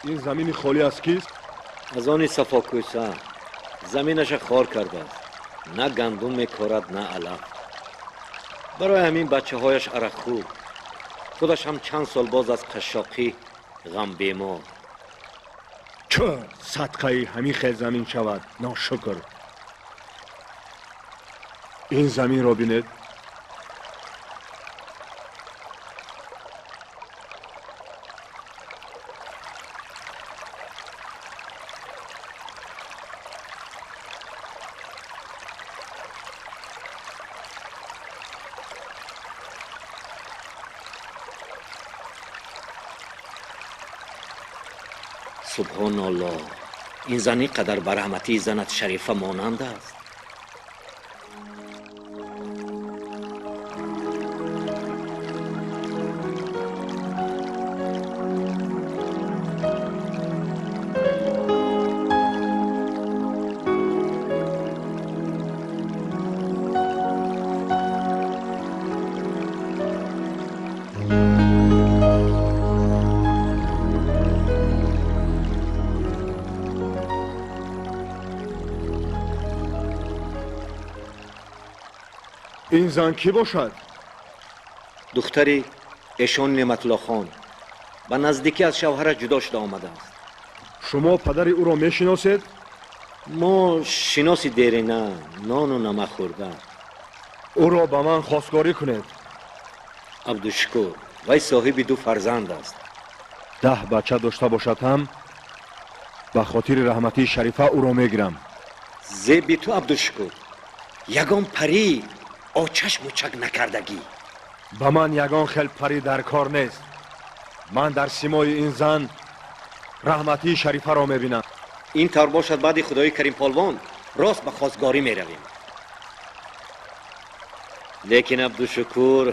Ин замини холӣ аз кист? Аз они Сафокӯса. Заминаша хор кардааст. На гандум мекорад, на алаф. Барои ҳамин бачаҳояш арақхӯр. Худаш ҳам чанд сол боз аз қашшоқӣ ғамбемор. Чӯ садқаи ҳамин хел замин шавад, ношукр. Ин заминро бинед. Субҳоналлоҳ, ин зан ин қадар ба раҳматии занат Шарифа монанд аст. Ин зан кӣ бошад? Духтари эшон Неъматуллохон ба наздикӣ аз шавҳараш ҷудо шуда омадааст. Шумо падари ӯро мешиносед? Мо шиноси дерина, нону намак хӯрда. Ӯро ба ман хостгорӣ кунед. Абдушукур, вай соҳиби ду фарзанд аст. 10 бача дошта бошад ҳам ба хотири раҳматии Шарифа ӯро мегирам. Зеби ту, Абдушукур, ягон парӣ очаш мучак накардагӣ. Ба ман ягон хел парӣ дар кор нест. Ман дар симои ин зан раҳматии Шарифаро мебинам. Ин тавр бошад, баъди худои Карим полвон рост ба хостгорӣ меравем. Лекин Абдушукур,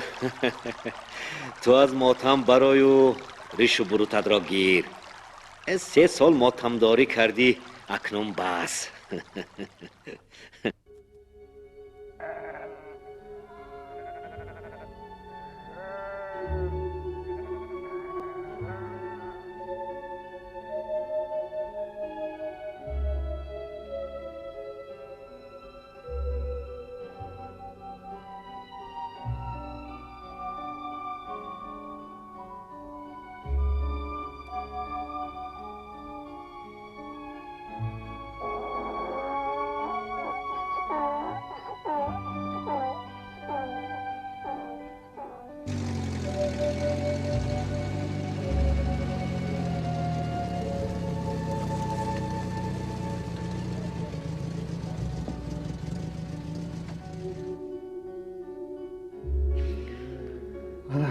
ту аз мотам барою ришу бурутатро гир. 3 сол мотамдорӣ кардӣ, акнун бас.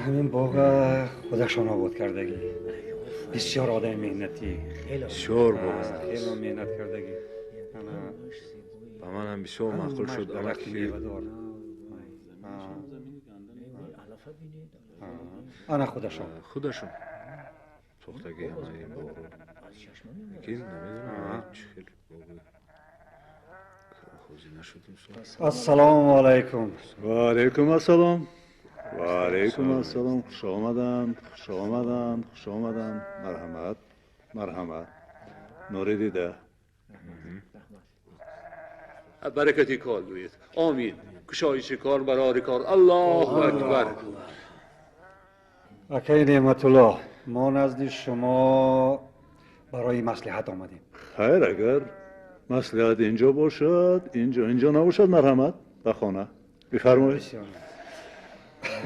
Ҳамин боға худашон обод кардагӣ. Бисёр одами меҳнатӣ. Бисёр боғ. Хеле меҳнат кардагӣ. Ба манам бисёр маъқул шуд. Ана худашон. Худашон. Сохтагӣ ҳамаи ин боғро. Лекин намедонам чӣ хел боғи колхозӣ нашуд имсол. Ассалому алайкум. Ва алайкум ассалом. Ва алайкум ассалом. Хуш омаданд, хуш омаданд, хуш омаданд. Марҳамат, марҳамат. Нури дида. Баракати кор гӯед. Омин. Кушоиши кор, барори кор. Аллоҳу акбар. Акаи Неъматуллоҳ, мо назди шумо барои маслиҳат омадем. Хайр, агар маслиҳат инҷо бошад, инҷо набошад, марҳамат ба хона. Бифармоед.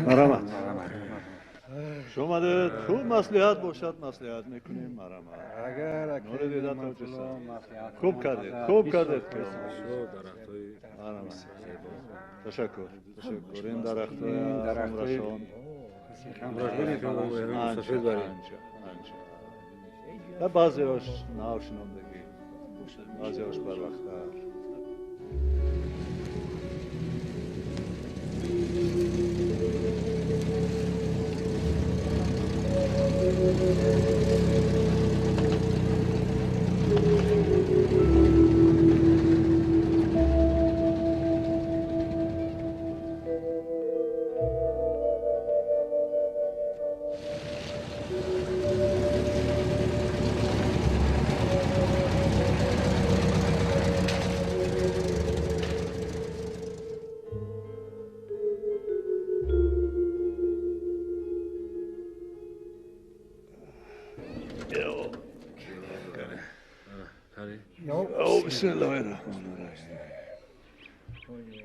Марҳамат. Хуш омадед. Хуб маслиҳат бошад, маслиҳат мекунем. Марҳамат. Агар хуб кардед, хуб кардед. Ташаккур, ташаккур. Ин дарахтҳои баъзеҳош нав шинондагӣ, баъзеҳош барвақттар. Бисмиллоҳи раҳмони раҳим.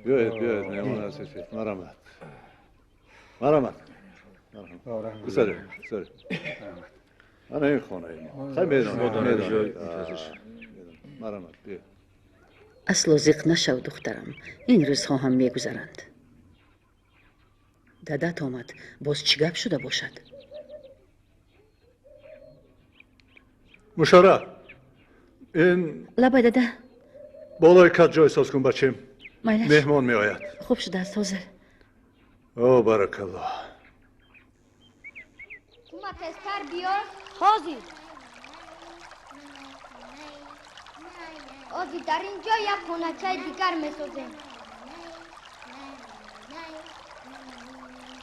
Биёед, биёед, меҳмон ҳастед. Марҳамат. Марҳамат. Гузаред, гузаред. Ана ин хонаи мо. Хай медонед, медонед. Марҳамат, биёед. Асло зиқ нашав, духтарам. Ин рӯзҳо ҳам мегузаранд. Дадат омад, боз чӣ гап шуда бошад? Мушара, ин лабай дада. Болои кат ҷой соз кун, бачем. Майлаш. Меҳмон меояд. Хуб шудааст, ҳозир. О, баракаллоҳ. Тума тезтар биёр. Ҳозир. Ҳозир дар ин ҷо як хоначаи дигар месозем.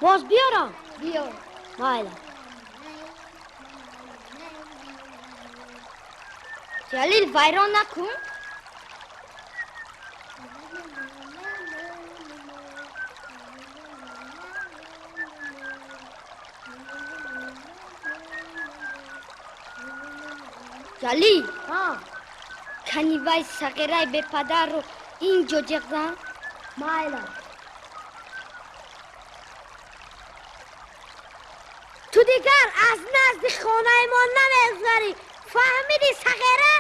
Боз биёрам? Биёр. Майла. Ҷалил, вайрон накун. Ҷалил, кани вай сағираи бепадарро ин ҷо ҷиғ зан. Майла. Ту дигар аз назди хонаи мо намегузарӣ. Фаҳмидӣ, сағира?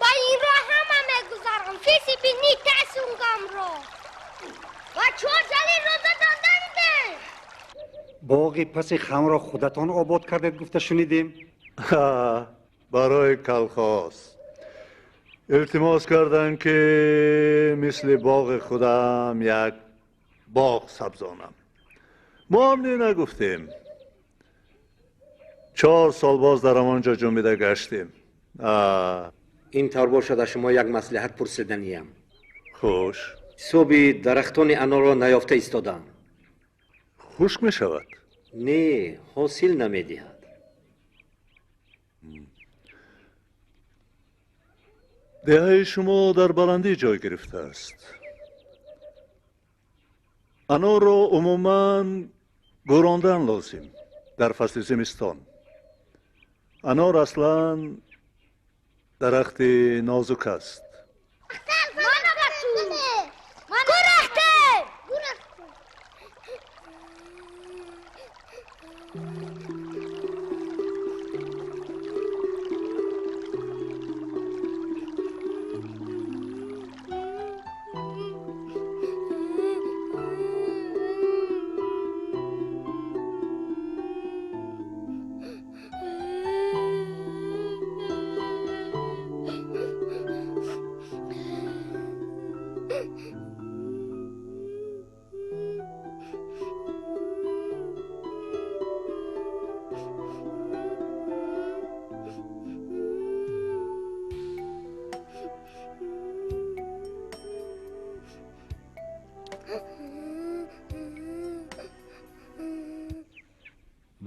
Ба ин роҳ ҳама мегузарам. Фиси бини тасунгамро. Бачаҳо Ҷалилро задан надидем. Боғи паси хамро худатон обод кардед, гуфта шунидем. Барои колхоз илтимос карданд, ки мисли боғи худам як боғ сабзонам. Мо ҳам не нагуфтем. 4 сол боз дар ҳамон ҷо ҷунбида гаштем. Ин тавр бошад, аз шумо як маслиҳат пурсиданиям. Хуш. Ҳисоби дарахтони анорро наёфта истодаам. Хушк мешавад? Не, ҳосил намедиҳад. Деҳаи шумо дар баландӣ ҷой гирифтааст. Анорро умуман гӯрондан лозим дар фасли зимистон. Анор аслан дарахти нозук аст.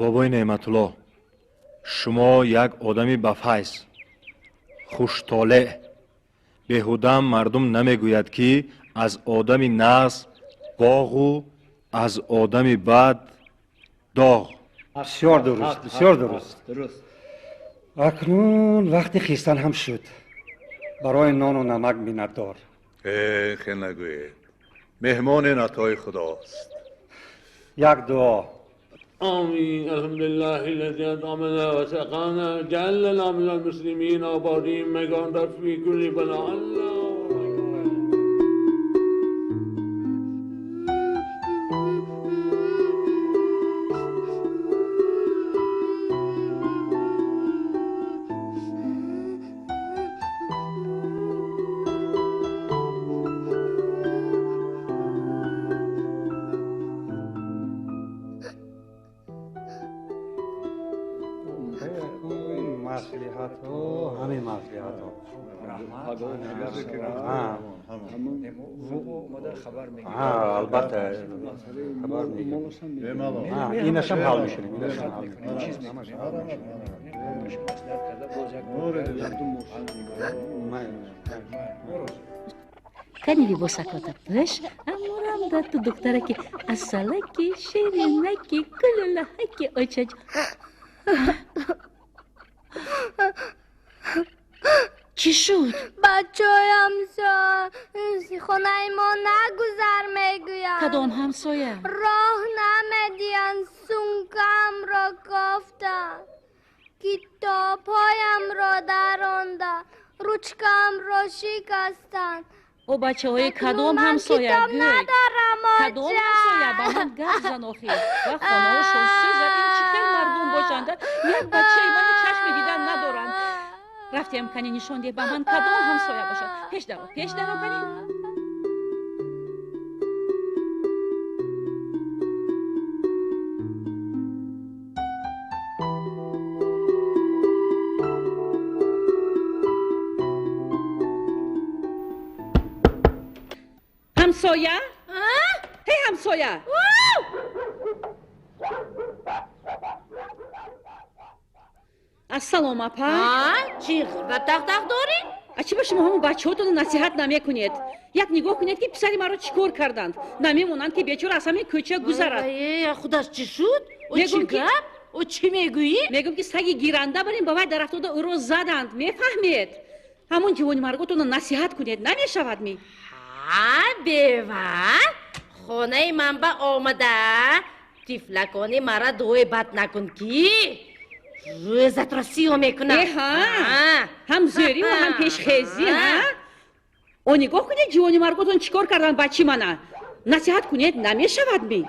Бобои Неъматулло, шумо як одами бафайз, хуштолеъ. Беҳудам мардум намегӯяд, ки аз одами нағз боғу аз одами бад доғ. Бисёр дуруст, бисёр дуруст. Акнун вақти хистан ҳам шуд. Барои нону намак миннатдор. Э, хел нагӯед. Меҳмони натои худост. Як дуо. آمين. الحمد لله الذي أطعمنا وسقانا جعلنا من المسلمين وبارين مكان في كل بلاء. الله Албатта, инашам ҳал мешавем. Кани либосакота пӯш, амурам да ту духтараки асалаки, ширинаки, кулулаҳаки, очаҷ. Чӣ шуд? Бачаҳои ҳамсоя хонаи мо нагузар мегӯянд. Кадом ҳамсоя? Роҳ намедиҳанд, сумкамро кофтанд, китобҳоямро даронданд, ручкамро шикастанд. О бачаҳои кадом ҳамсоя? Китоб надорам, кадом ҳамсоя? Ба ман гап зан охир. Ва хонаҳошон сӯзад. Ин чӣ хел мардум бошанд? Як бачаи мани чашми дидан надоранд. Рафтем кани нишон деҳ ба ман кадом ҳамсоя бошад. Пеш даро, пеш даро кани. Ҳамсоя? Ҳей ҳамсоя! Ассалом апа. Чӣ ба тақ-тақ дорӣ? А чӣ ба шумо ҳамон бачаҳотонро насиҳат намекунед? Як нигоҳ кунед ки писари маро чӣ кор карданд. Намемонанд ки бечора аз ҳамин кӯча гузарад. Худаш чӣ шуд? О чӣ гап? О чӣ мегӯӣ? Мегӯм ки саги гиранда барем ба вай дар афтода ӯро заданд. Мефаҳмед? Ҳамон ҷивони марготонро насиҳат кунед. Намешавад ми? Ҳа, бева, хонаи ман ба омада тифлакони мара дуои бад накун ки рӯзатро сиё мекунам. Эҳа, ҳам зӯриву ҳам пешхезӣ. Ҳа, о нигоҳ кунед ҷивони марготон чӣ кор карданд бачи мана. Насиҳат кунед намешавад ми?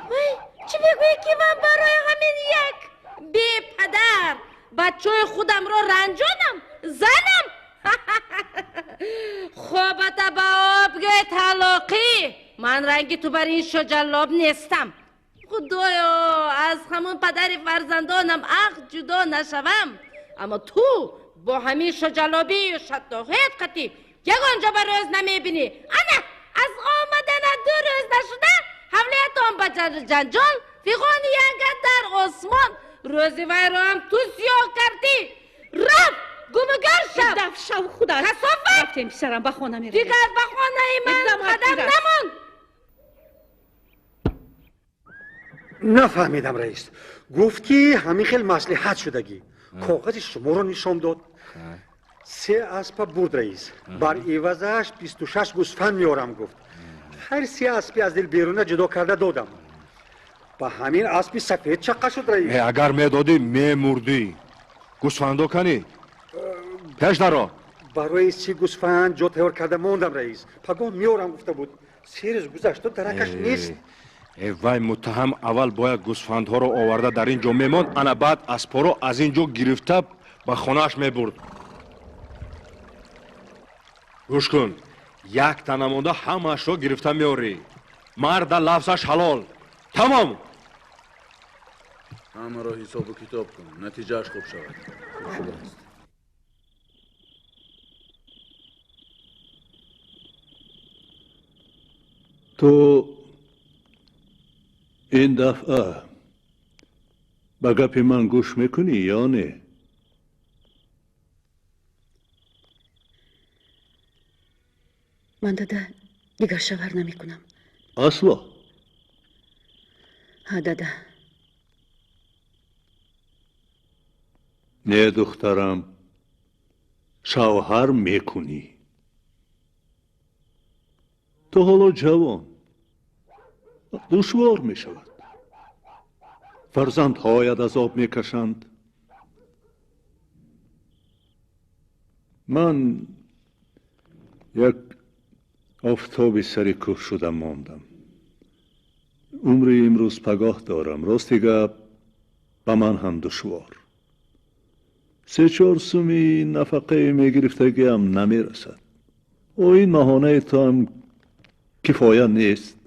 Чӣ мегӯӣ ки ман барои ҳамин як бепадар бачаҳои худамро ранҷонам, занам? Хобата ба об гӯй талоқӣ. Ман ранги ту бар ин шоҷаллоб нестам. Худоё, аз ҳамон падари фарзандонам ақ ҷудо нашавам, аммо ту бо ҳамин шоҷаллобию шаттоҳият қатӣ ягон ҷо ба рӯз намебинӣ. Ана аз омадана 2 рӯз нашуда ҳавлиятон ба ҷанҷол, фиғони янга дар осмон. Рӯзи вайроам ту сиёҳ кардӣ. Рафт гумгар шав. Даф шав худаш. Касофат. Рафтем писарам, ба хона меравем. Дигар ба хонаи ман қадам намон. Нафаҳмидам раис. Гуфт ки ҳамин хел маслиҳат шудагӣ. Коғази шуморо нишон дод. 3 аспа бурд раис. Бар ивазаш 26 гӯсфанд меорам гуфт. Ҳар 3 аспи аз дил беруна ҷудо карда додам. Ба ҳамин аспи сафед чаққа шуд раис. Агар медодӣ мемурдӣ. Гӯсфандо канӣ? Пеш даро. Барои 3 гӯсфанд ҷо тайёр карда мондам раис. Пагоҳ меорам гуфта буд. 3 рӯз гузашт, даракаш нест. Вай муттаҳам аввал бояд гӯсфандҳоро оварда дар ин ҷо мемонд, ана баъд аспҳоро аз ин ҷо гирифта ба хонааш мебурд. Гӯш кун, якта намонда ҳамаашро гирифта меорӣ. Марда лафзаш ҳалол. Тамом. Ҳамаро ҳисобу китоб кун, натиҷааш хуб шавад. Хуб шудааст. Ту ин дафъа ба гапи ман гӯш мекунӣ ё не? Ман дада дигар шавҳар намекунам. Асло? Ҳа дада. Не духтарам, шавҳар мекунӣ. Ту ҳоло ҷавон, душвор мешавад. Фарзандҳоят азоб мекашанд. Ман як офтоби сари кӯҳ шуда мондам. Умри имрӯз пагоҳ дорам. Рости гап ба ман ҳам душвор. 3-4 суми нафақаи мегирифтагиам намерасад. О ин маҳонаи ту ҳам кифоя нест.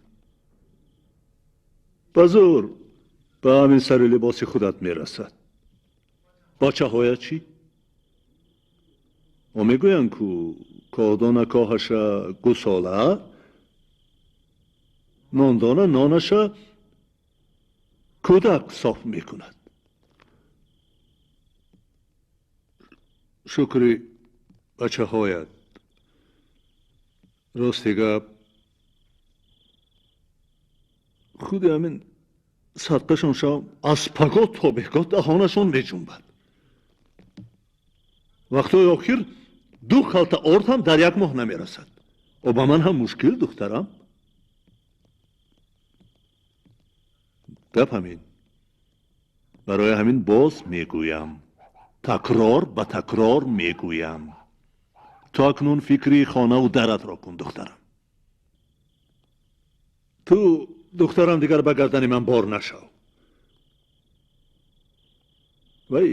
Ба зӯр ба ҳамин сари либоси худат мерасад. Бачаҳоят чӣ? О мегӯянд ку коҳдона коҳаша гусола, нондона нонаша кӯдак соф мекунад. Шукри бачаҳоят. Рости гап худи ҳамин садқашон шав аз пагоҳ то бегоҳ даҳонашон меҷунбад. Вақтҳои охир Ду халта орд ҳам дар як моҳ намерасад. Ба ман ҳам мушкил, духтарам. Гап ҳамин. Барои ҳамин боз мегӯям, такрор ба такрор мегӯям, ту акнун фикри хонаву даратро кун, духтарам. Ту, духтарам, дигар ба гардани ман бор нашав. Вай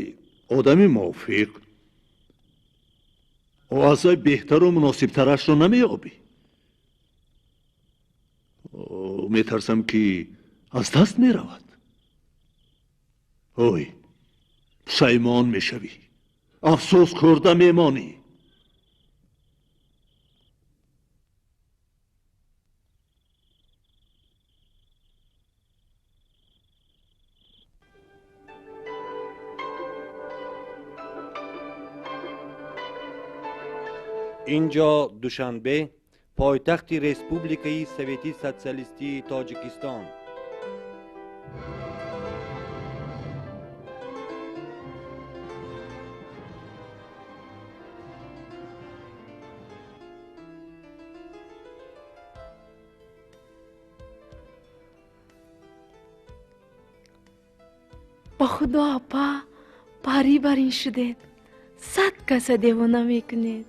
одами мувофиқ аз вай беҳтару муносибтарашро намеёбӣ. Метарсам, ки аз даст меравад. Ой, пушаймон мешавӣ, афсӯс хӯрда мемонӣ. Инҷо Душанбе, пойтахти Республикаи Совети Социалистии Тоҷикистон. Ба худо, апа, парӣ бар ин шудед, 100 каса девона мекунед.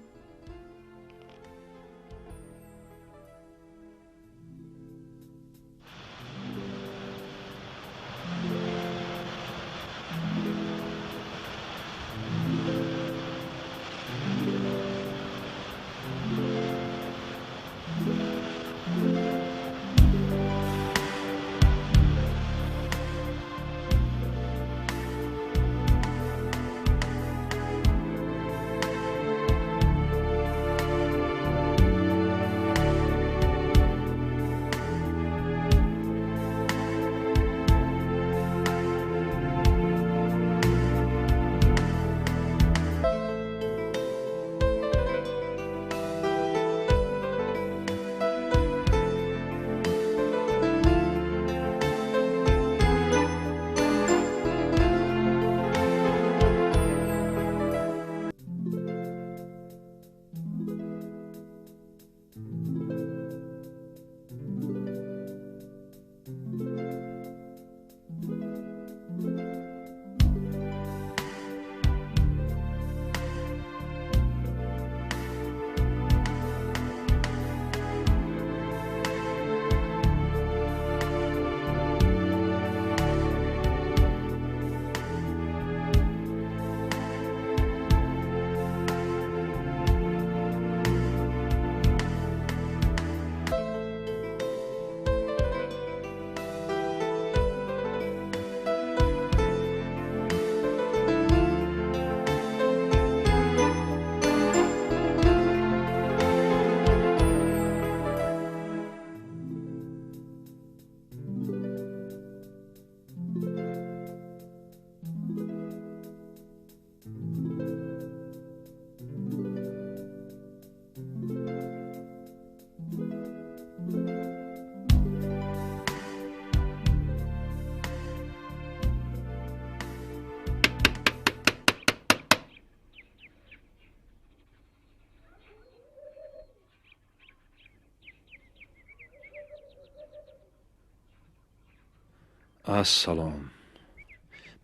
Ассалом.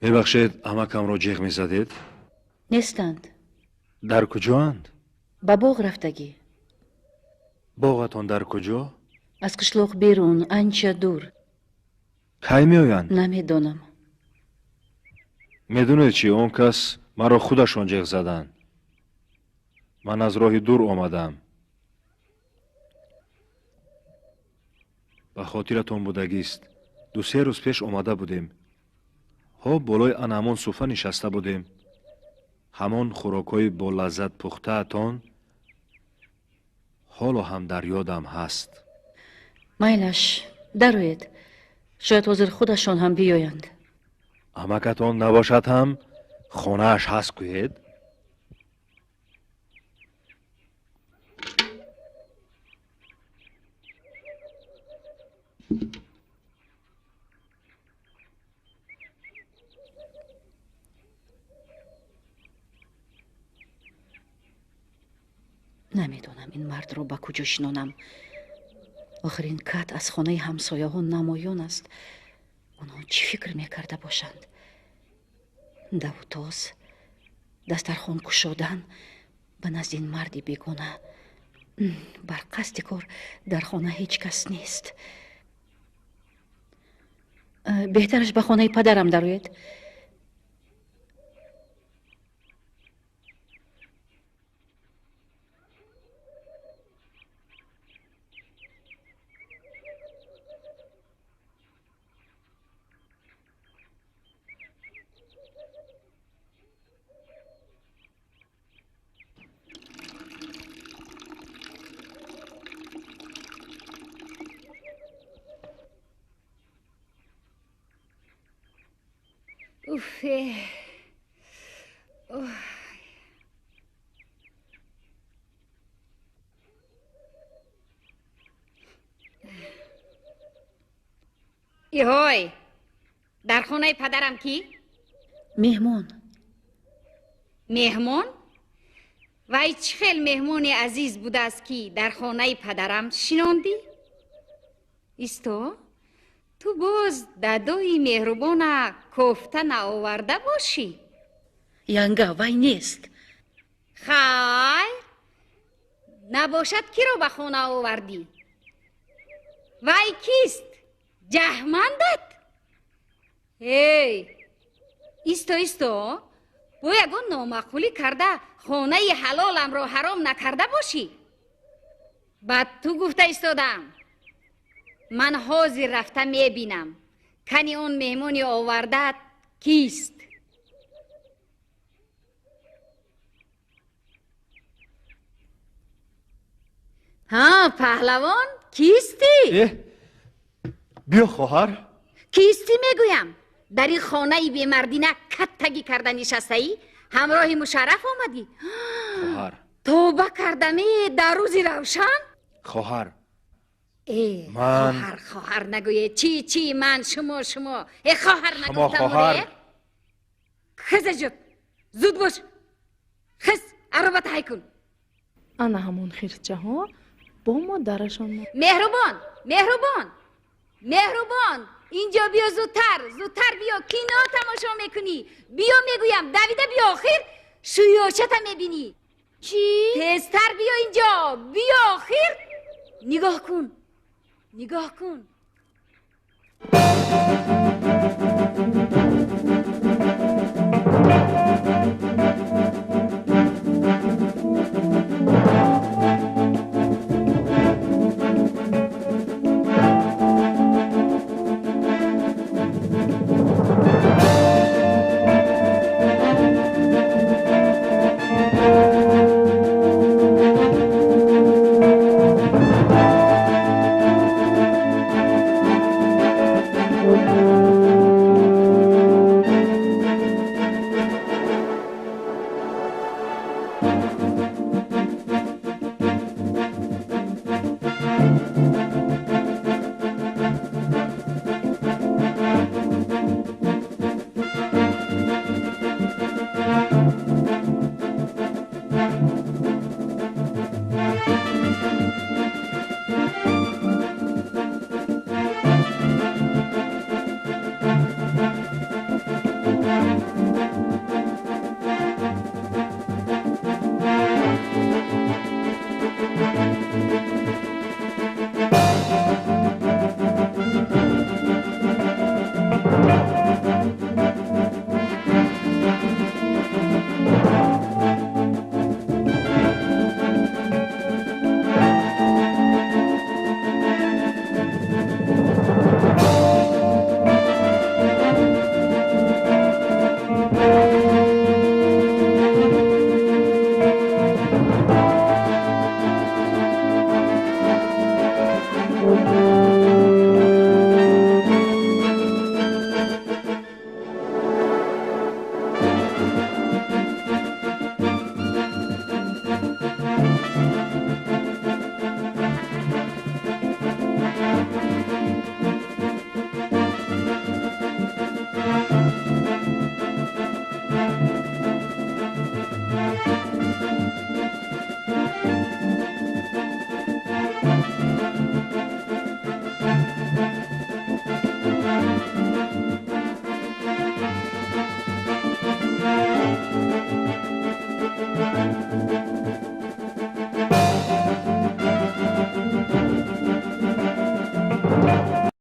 Мебахшед, амакамро ҷеғ мезадед? Нестанд. Дар куҷоанд? Ба боғ рафтагӣ. Боғатон дар куҷо? Аз қишлоқ берун, анча дур. Кай меоянд? Намедонам. Медонед чӣ, он кас маро худашон ҷеғ заданд. Ман аз роҳи дур омадам. Ба хотиратон будагист. 2-3 рӯз пеш омада будем. Ҳо болои ан ҳамон суфа нишаста будем. Ҳамон хӯрокҳои бо лаззат пухтаатон ҳоло ҳам дар ёдам ҳаст. Майлаш, дароед. Шояд ҳозир худашон ҳам биёянд. Амакатон набошад ҳам хонааш ҳаст, гӯед? Намедонам ин мардро ба куҷо шинонам. Охир ин кат аз хонаи ҳамсояҳо намоён аст. Онҳо чӣ фикр мекарда бошанд? Давутоз, дастархон кушодан ба назди ин марди бегона. Бар қасди кор дар хона ҳеҷ кас нест. Беҳтараш ба хонаи падарам дароед. Уфе. Иҳой, дар хонаи падарам кӣ? Меҳмон. Меҳмон? Вай чӣ хел меҳмони азиз будааст, ки дар хонаи падарам шинондӣ? Исто, ту боз дадои меҳрубона кофта наоварда бошӣ? Янга, вай нест. Хайр, набошад, киро ба хона овардӣ? Вай кист? Ҷаҳмандат? Эй, исто, исто, бо ягон номаъқулӣ карда хонаи ҳалоламро ҳаром накарда бошӣ? Ба ту гуфта истодам. Ман ҳозир рафта мебинам, кани он меҳмони овардаат кист. Ҳа, паҳлавон, кистӣ? Биё, хоҳар. Кистӣ мегӯям? Дар ин хонаи бемардина каттагӣ карда нишастаӣ? Ҳамроҳи Мушарраф омадӣ? Хоҳар. Тавба кардаме дар рӯзи равшан? Хоҳар. Ман хоҳар, хоҳар нагӯе. Чӣ, чӣ, ман, шумо, шумо. Э, хоҳар нагуфтам. Хоҳар. Хиза ҷуд, зуд бош. Хиз, аробата ҳай кун. Ана ҳамон хирчаҳо бо модарашон. Меҳрубон, меҳрубон, меҳрубон, инҷо биё зудтар, зудтар биё, кино тамошо мекунӣ. Биё мегӯям, давида биё, охир шӯёчата мебинӣ. Чӣ? Тезтар биё инҷо, биё охир. Нигоҳ кун, нигоҳ кун.